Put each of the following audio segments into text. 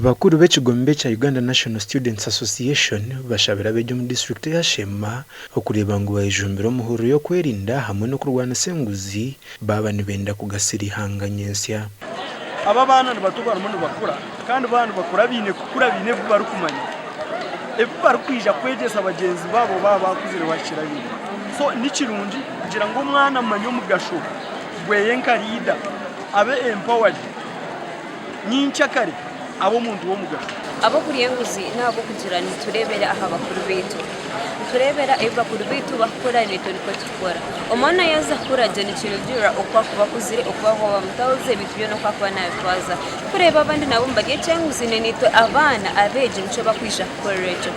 Bakuru b'ekigombe ekya Uganda National Students Association bashabire abeegi omu disiturikiti eya Sheema okureeba ngu bayejumbira omuhururu y'okwerinda hamwe n'okurwanisa enguzi baaba nibenda kugasira eihanga nyentsya. Aba abaana nibato barimu nibakura kandi baaba nibakura baine kukura baine ebi barikumanya ebi barikwija kwegyesa bagyenzi baabo baaba baakuzire bahikire ahaiguru. So ni kirungi kugira ngu omwana amanye omugasho gweye nka leader abe empowered nyenkyakare abe omuntu w'omugasho. Ab'okurya enguzi n'ahabw'okugira nitureebera aha bakuru baitu. Nitureebera ebi bakuru baitu barikukora naitwe nikwo turikukora. Omwana yaaza kukura gye nikirugiirira oku arikuba akuzire, oku barikuba bamutwarize, ebintu byona oku arikuba naabitwaza. Kureeba abandi nabo nibarya eky'enguzi naitwe abaana abeegi nikyo barikwija kukorera ekyo.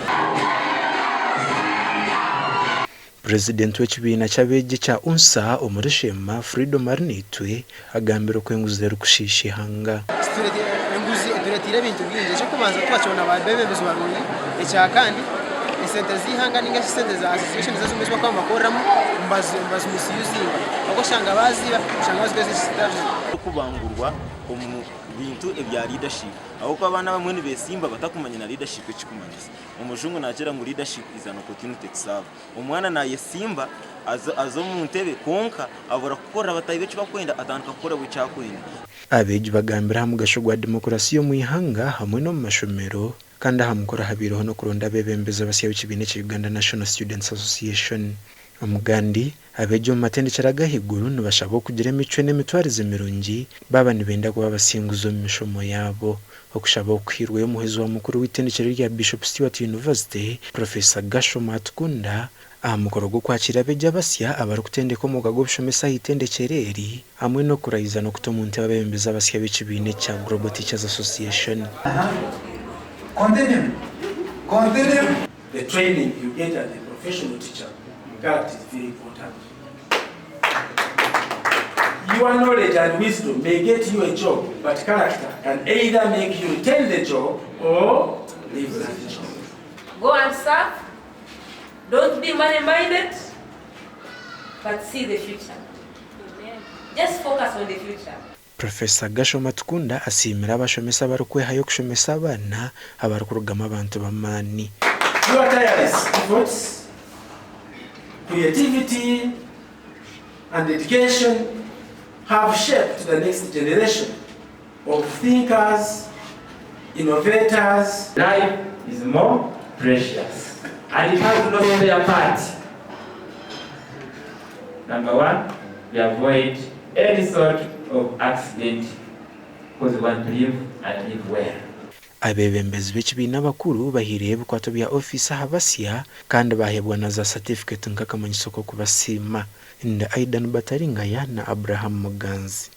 Purezidenti w'ekibiina ky'abeegi ekya UNSA omuri Sheema, Freedom Arinaitwe agambire oku enguzi erikushiisha eihanga. Enguzi etureteire ebintu bingi. Eky'okubanza tibakibona abeebembezi barungi. Ekyakandi esente z'eihanga ninga shi esente za association ezimwe ezi barikuba nibakoreramu nibazimisiyuzinga. Ahabw'okuba oshanga baaziiba, oshanga bazikozesa ekitari gye. Okubangurwa omu bintu ebya leadership ahabw'okuba abaana abamwe nibesimba batakumanya na leadership ekikumanyisa. Omujungu nagira ngu leadership is an opportunity to serve. Omwana nayesimba aza omu ntebe kwonka abura kukorera bataahi be eki barikwenda atandika kukora we eki arikwenda. Abeegi bagambire aha mugasho gwa demokurasiya omu ihanga hamwe n'omu mashomero kandi aha mukoro habaireho n'okuronda abeebembezi abasya b'ekibiina ekya Uganda National Students Association. Omugandi, abeegi omu matendekyero ag'ahaiguru nibashabwa okugira emicwe n'emitwarize mirungi baaba nibenda kuba abasinguzi omu mishomo yaabo. Okushaba oku kuhairweyo omuhwezi wa mukuru w'eitendekero rya Bishop Stuart University, Professor Gashom Atukunda, aha mukoro gw'okwakiira abeegi abasya abarikutendeka omwooga gw'obushomesa aha itendekyero eri hamwe n'okurahiza n'okuta omu ntebe abeebembezi abasya b'ekibiina ekya Global Teachers Association. Continue. Continue. The training you get as a professional teacher in character is very important. Your knowledge and wisdom may get you a job, but character can either make you retain the job or leave that job. Go and serve. Don't be money minded, but see the future. Just focus on the future. Professor Gashoma Tukunda asiimire abashomesa abarikwehayo kushomesa abaana abarikurugamu abantu b'amaani. Your tireless efforts, creativity and dedication have shaped the next generation of thinkers, innovators, Life is more precious and it has no spare part. Number one, we avoid any sort of accident because we want to live and live well. Abeebembezi b'ekibiina abakuru bahaireyo ebikwato bya ofiisi aha basya kandi baheebwa na za satifiketi nk'akamanyiso k'okubasiima. Ndi Aidan Bataringaya na Abraham Muganzi.